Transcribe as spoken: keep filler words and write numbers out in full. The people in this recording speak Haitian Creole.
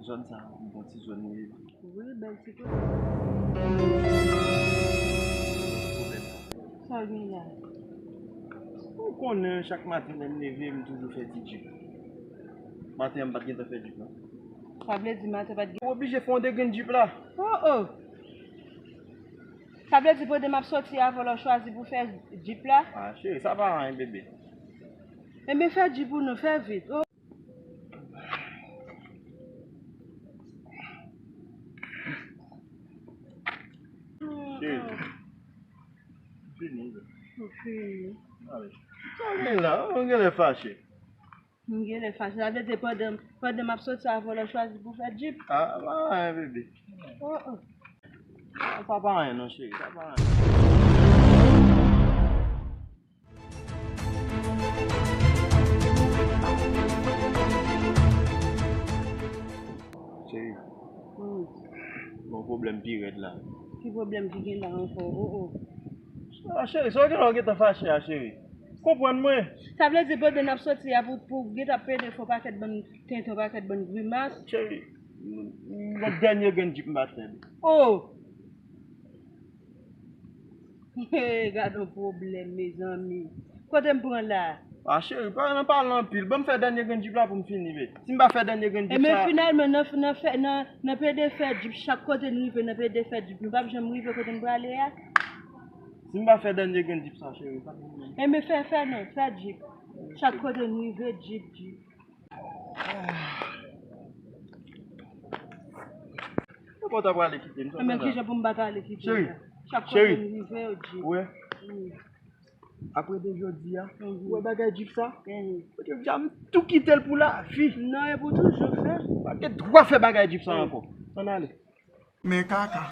Zòn sa a, bon ti zòn li ye. Wi, bèl ti kote. Sa w gen la? Ou konnen, chak maten lè m leve, m toujou fè ti djip. Maten an, m pa t gentan fè djip, non. Sa vle di maten pa t gen. Ou oblije fè yon de grenn djip la. Oh, oh! Sa vle di pandan m ap soti a, vòlò chwazi pou fè djip la? Ah, cheri, sa pa anyen, bebe. Enben, fè djip ou non, fè vit. Oh. Cheri. Fini, bebe. Ou fini. Ale. Sa gen la, ou genlè fache. M genlè fache. Sa vle di pandan, pandan m ap soti a, vòlò chwazi pou fè djip? Ah, pa anyen, bebe. Oh, oh. Sa pa anyen non, cheri. Sa pa anyen. Cheri, hmm, gon pwoblèm pi rèd la. Ki pwoblèm ki gen la ankò? Oh, oh. Ah, cheri, sa w gen la w gentan fache a, cheri? Konprann mwen. Sa vle di pandan n ap soti a pou, pou w gentan pede fè yon pakèt bann tenten, yon pakèt bann grimas? Cheri, m, m, yon dènye grenn djip m pa t fè. Oh! Hey, gad yon pwoblèm, mezanmi. Kote m pran la? Ah, cheri, pa nan pale anpil. Ban m fè dènye grenn djip la pou m fini, bebe. Si m pa fè dènye grenn djip sa. Enben, finalman, nan, nan, fè, nan, nan pede fè djip, chak kote n rive, nan pede fè djip, nou p ap janm rive kote n prale a. Si m pa fè dènye grenn djip sa, cheri, pa gen. Enben, fè, fè non, fè djip. Chak kote n rive, djip, djip. Ou pa ta prale kite m, sa. Enben, kijan pou m pa t ale kite w la? Cheri, chak kote m rive, yo djip. Ou wè? Wi. Apre de jodi a, mhm, ou wè bagay djip sa? Mhm. Kote m di a, m tou kite l pou lavi. Non, e pou toujou fè. Pa gen dwa fè bagay djip sa ankò. Ann ale. Men kaka.